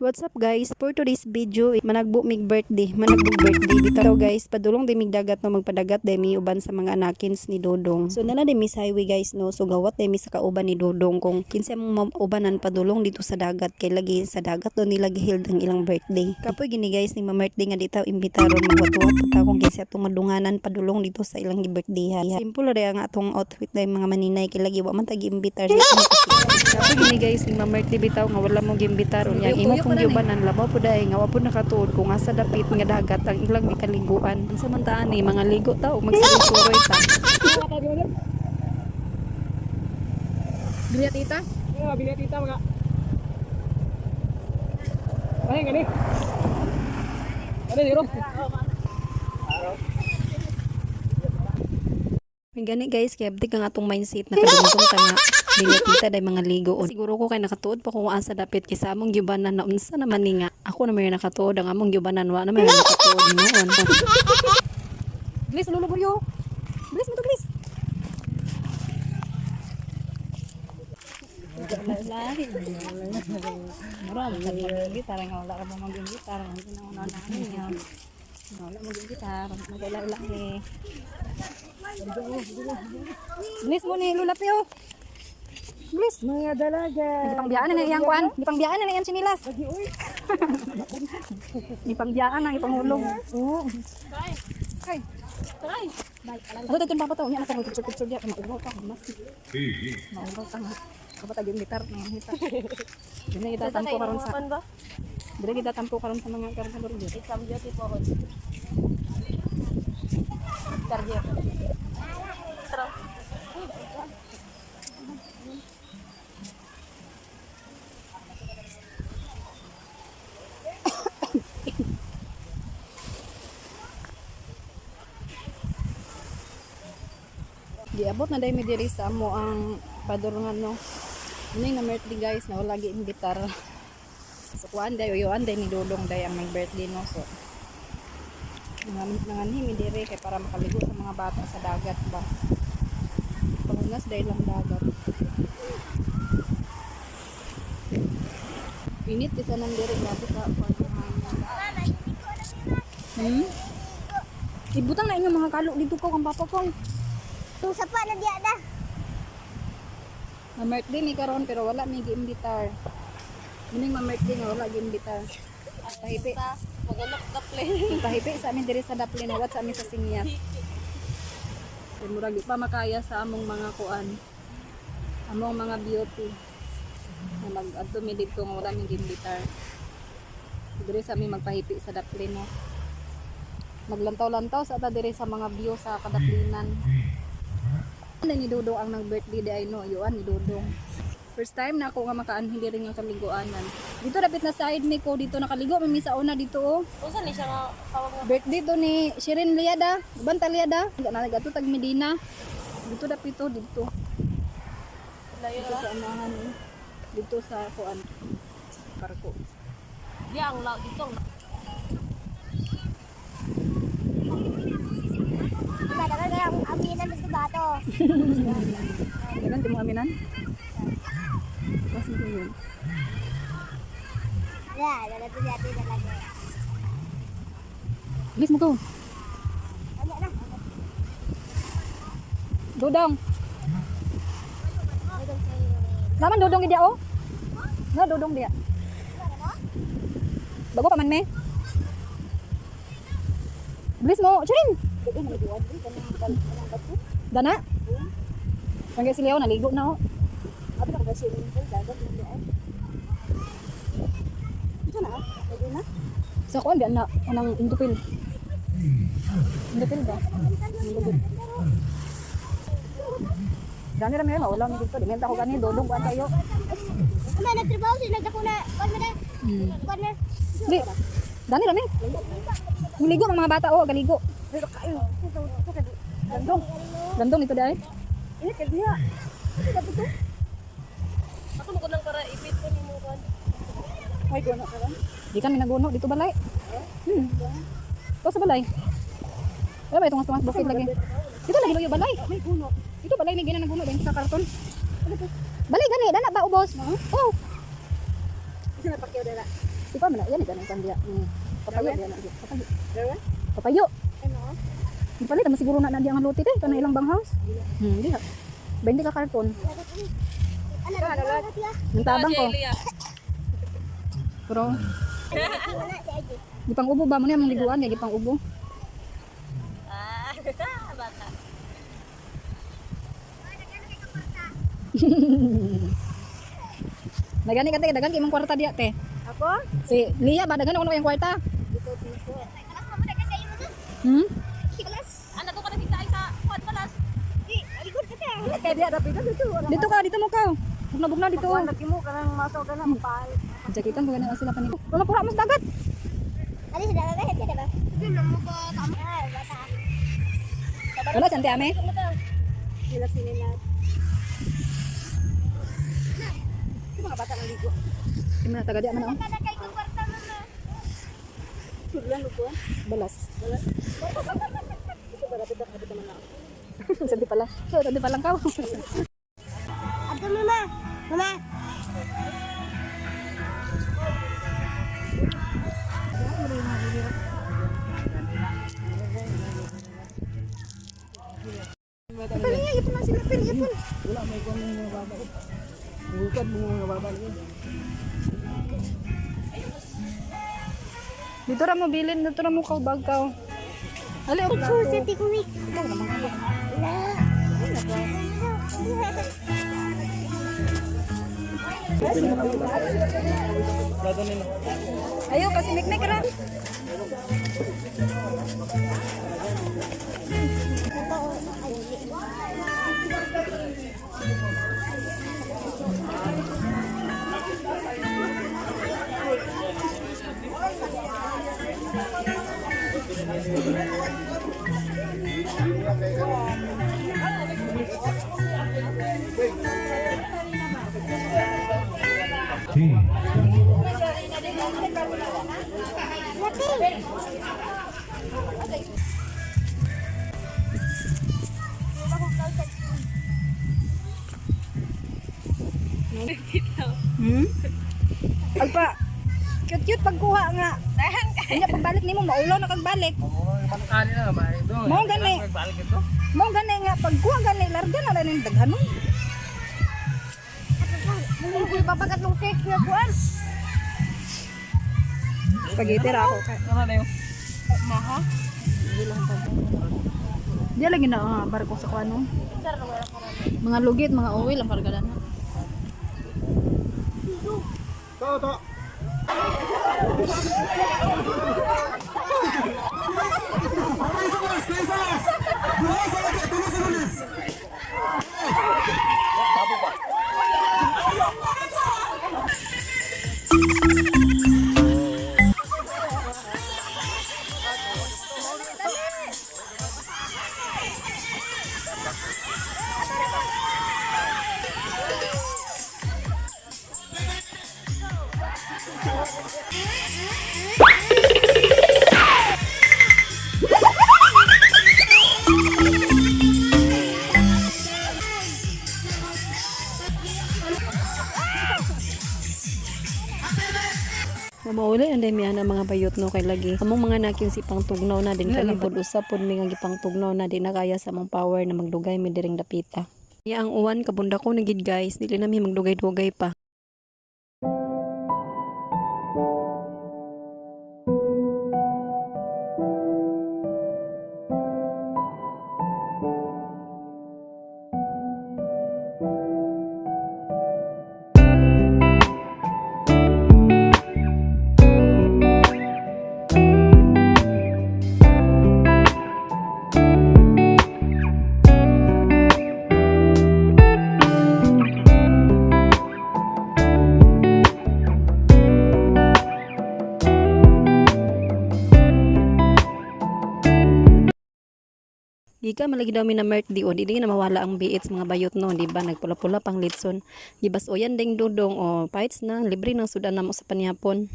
What's up, guys? For today's video, managbo mig birthday, managbo birthday bitaw, guys, padulong di mig dagat no, magpadagat day mi uban sa mga anakins ni Dodong. So nana di mi sa highway, guys, no. So gawat day mi sa kauban ni Dodong kung kinsa mong ubanan padulong dito sa dagat kay lagi sa dagat do nila gihild ang ilang birthday. Kapoy gini, guys, ni ma-birthday nga ditaw imbitaron, magwat-wat ta kung kinsa atong madunganan padulong dito sa ilang gi-birthdayhan. Simple ra ang atong outfit day, mga maninay, kay lagi wa man ta giimbitar sa atong. Kapoy gini, guys, ni ma-birthday bitaw nga wala mo giimbitaron yang imo kung giubanan labaw po dai nga wa po nakatuod kung asa dapit nga dagat ang ilang gikaliguan. Unsa man ta ani, mga ligo ta o magsuroy ta. Bili tita? Iya, bili tita mga. Ay, gani. Ano siguro? May gani, guys, kay abdi kang atong mindset nakadungtong ta nga dili tita day mga ligo. O, siguro ko kay nakatuod pa kung asa dapit kaysa among giubanan na unsa naman ni nga. Ako na may nakatuod, ang among giubanan wa na may nakatuod noon. Bilis, lulubo yo. Bilis mo to, bilis. Mura, mag-gitar nga wala ka pa mag-gitar. Ang una na niya. Wala mag-gitar, magkaila-ila ni. Bilis mo ni Lula Pio. Bilis. Mga dalaga. Di pangbiyaan na iyang kuan. Di pangbiyaan na iyang sinilas. Di pangbiyaan na ipanghulog. Oo. Ay. Ay. Ano to papa to? Nya na picture picture diya maugaw ka mas. Maugaw ka nga. Kapat ag gitar na gitar. Dili kita tampo karon sa Dili kita tampo karon sa mga kargador dito. Giabot na dahil mi diri sa amo ang padulungan no. Ano yung na birthday, guys, na wala giimbitar. So kuan day uyuan day ni Dudong day ang may birthday no. So nanganhi mi diri kay para makaligo sa mga bata sa dagat ba. Pangunas day lang dagat. Init isa nang diri, grabe ka kuan. Ibutang na inyong mga kalo dito ko kang papa ko. Sa pa na diya na. Ma-birthday mi karon pero wala mi giimbitar. Muning ma-birthday nga wala giimbitar. Pahipi. Maganok daple. Pahipi sa amin diri sa Daplin, wat sa amin sa Singyas. Kay murag di pa makaya sa among mga kuan. Among mga beauty. Na mag-adto mi didto nga wala mi giimbitar. Diri sa amin magpahipi sa Daplin no. Maglantaw-lantaw sa ta diri sa mga view sa Kadaplinan. Ano ni Dudong ang nag-birthday di ay no, yuan ni Dudong. First time na ako nga makaanhin diri nga kaliguanan. Dito dapit na side mi ko dito nakaligo mi sa una dito oh. Unsa ni siya nga tawag nga? Birthday to ni Shirin Liada, Banta Liada, nagato tag Medina. Dito dapit to dito. Layo Dito sa unahan eh. Dito sa kuan. Parko. Diya ang law dito. Diba, dapat kaya ang aminan mas bato. Ganun, di mo aminan? Mas mo yun. Wala, dala to dati talaga. Bilis mo ko. Ano na? Dudong. Naman dudong dia oh. Na dudong dia. Bago pa man me. Bilis mo, Chirin. Dana. Hanggang si Leo naligo na oh. Sa kuan ba na anang indupil. Indupil ba? Indupil. Gani ra meron wala mi dito. Di menta ko gani dodong kuan tayo. Ama, nagtrabaho siya, nagdako na, kuan mo na, kuan na. Di. Dani ra mi. Muligo ang mga bata oh, galigo. Gandong. Gandong ito dai. Ini kay diha. Ako mo lang para ipit ko nimo kon. Ay gono ka Di kami naguno dito balay. To sa balay. Wala ba itong tungas bukid lagi? Dito lagi loyo balay. May guno. Dito balay may gina naguno din sa karton. Balay gani dana ba ubos? Oh. Si pa man na, yan ganang kandiya. Papayo yan na. Papayo. Papayo. Ipalit naman siguro na nandiyan ang luti te kana ilang bang house. Di ha. 20 ka karton. Ano, ano, Ang tabang ko. Pero di pang ubo ba mo niya mong liguan kay di pang ubo. Ah, bata. Nagani ka te, dagan kay mong kwarta diya te. Ako? Si Lia ba dagan ako na kayong kwarta? Kalas mo na kasi mo dun. Kalas. Ano to ka nakita ay sa kuan balas. Di, alikod ka te. Dito ka, dito mo ka. Bugna bugna dito. Lagi mo kanang maso ka na mapal. Jakitan ko na sila kanina. Wala pura mas dagat. Ano sila ba? Sila ba? Hindi na mo ba? Tama. Bata. Wala sante ame. Sila sinila. Di man taga di man oh. Kada kay kong kwarta mama. Balas. Balas. Santi pala. Santi pa lang ka. Ato mama. Mama. Pili niya, ipon man sila, pili, ipon. Wala may kuan mga baba. Bukad mo mga baba lagi. Dito ra mo bilin, dito ra mo kaw bag kaw. Ali, oh. Picture sa tikuwi. Wala. Ayo kasi mikmik ra. Alpa. Cute cute pagkuha nga. Unya pagbalik nimo maulaw na kag balik. Ano na ba? Mao gani. Balik ito. Mao gani nga pagkuha gani larga na lang ning daghanon. Bumugol pa pagkat cake nga kuan. Spaghetti ra ako kay. Ano na yun? Diya lagi na ah, barko sa kuano. Mga lugit, mga oil ang kargada na. To to. Mamauli ang dami ang mga bayot no kay lagi. Among mga nakin si pangtugnaw na din kami pod usa pod mi nga gipangtugnaw na di na kaya sa among power na magdugay mi diring dapita. Iya ang uwan kabunda ko na gid guys, dili na mi magdugay-dugay pa. Gika malagi daw mi na Mert di o dili na mawala ang biits mga bayot no, di ba? Nagpula-pula pang litson. Gibas oyan ding dudong o fights na libre ng sudan namo sa panihapon.